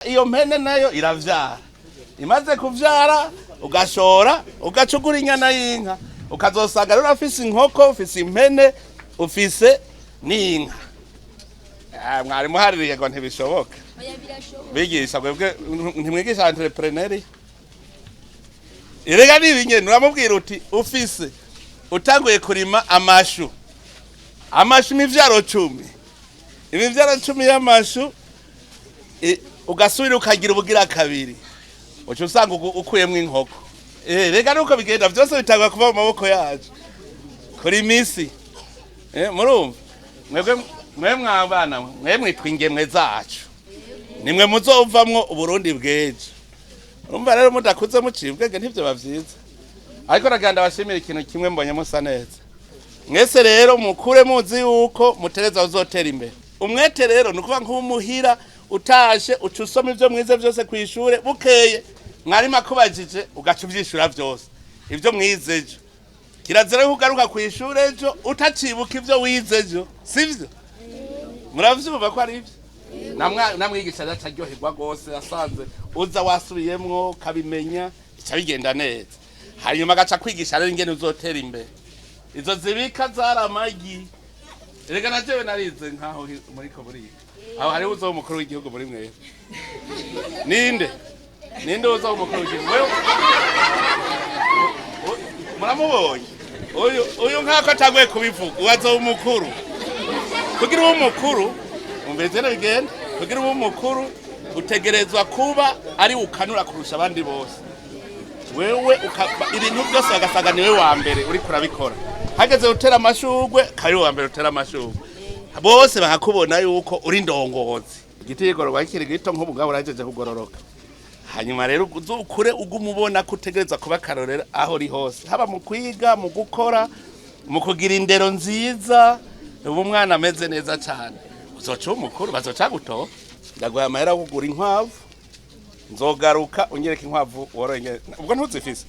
Iyo mpene nayo iravyara, imaze kuvyara ugashora, ugaca ugura inyana y'inka, ukazosanga rero ufise inkoko, ufise impene, ufise n'inka. Ah, mwari muhaririye ngo ntibishoboka. Oya, birashoboka. Bigisha mwebwe ntimwigisha entrepreneur. Erega nibi nyene uramubwira uti ufise, utanguye kurima amashu, amashu imivyaro 10, imivyaro 10 y'amashu, ugasubira ukagira ubugira kabiri, uca usanga ukuyemwo inkoko. Rega nuko bigenda vyose, bitangwa kuva mu maboko yacu kuri misi. Murumva mwebwe, mwe mwabana mwe mwitwa ingemwe zacu, nimwe muzovamwo Uburundi bw'ejo. Urumva rero mudakuze muciye ubwenge ntivyo bavyiza, ariko nagira ndabashimira ikintu kimwe: mbonye musa neza mwese. Rero mukure muzi yuko mutereza uzotera imbere. Umwete rero ni ukuvuga nk'umuhira utashe, uca usoma ivyo mwize vyose kw'ishure, bukeye mwarimu akubajije ugaca uvyishura vyose ivyo mwize ejo. Kirazira yuko ugaruka kw'ishure ejo utacibuka ivyo wize ejo, sivyo? Muravyumva ko ari ivyo? Namwigisha adaca aryoherwa rwose asanze uza wasubiyemwo ukabimenya, bica bigenda neza. Hanyuma agaca kwigisha rero ingene uzotera imbere. Izo zibika zari amagi. Erega na jewe narize nkaho muriko muriga. Aho hariho uzoba umukuru w'igihugu muri mwebwe. Ninde, ninde uzoba umukuru w'igihugu? Wewe muramubonye uyu nkako atanguye kubivuga, uwo azoba umukuru. Kugira ube umukuru, umvirize ingene bigenda, kugira ube umukuru utegerezwa kuba ari ukanura kurusha abandi bose. Wewe ibintu byose bagasanga niwe wa mbere uriko urabikora. Hageze utera amashurwe, kari uwa mbere utera amashurwe, bose bakakubona yuko uri ndongozi. Igiti kigororwa kikiri gito, nk'ubu ngaho urahejeje kugororoka. Hanyuma rero uzukure uguma ubona ko utegerezwa kuba akarorero aho uri hose, haba mu kwiga, mu gukora, mu kugira indero nziza. Ubu umwana ameze neza cyane, uzoca uba umukuru, bazoca gutora. Ndaguhaye amahera yo kugura inkwavu, nzogaruka unyereka inkwavu woroye. Ubwo ntuzifise?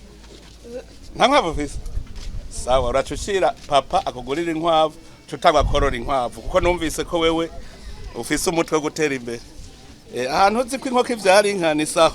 Nta nkwavu ufise? Sawa, uraca ushira papa akugurira inkwavu, tutangwa korora inkwavu, kuko numvise ko wewe ufise umutwe wo gutera imbere. Ahantu uzi ko inkoko ivyara inka ni sawa.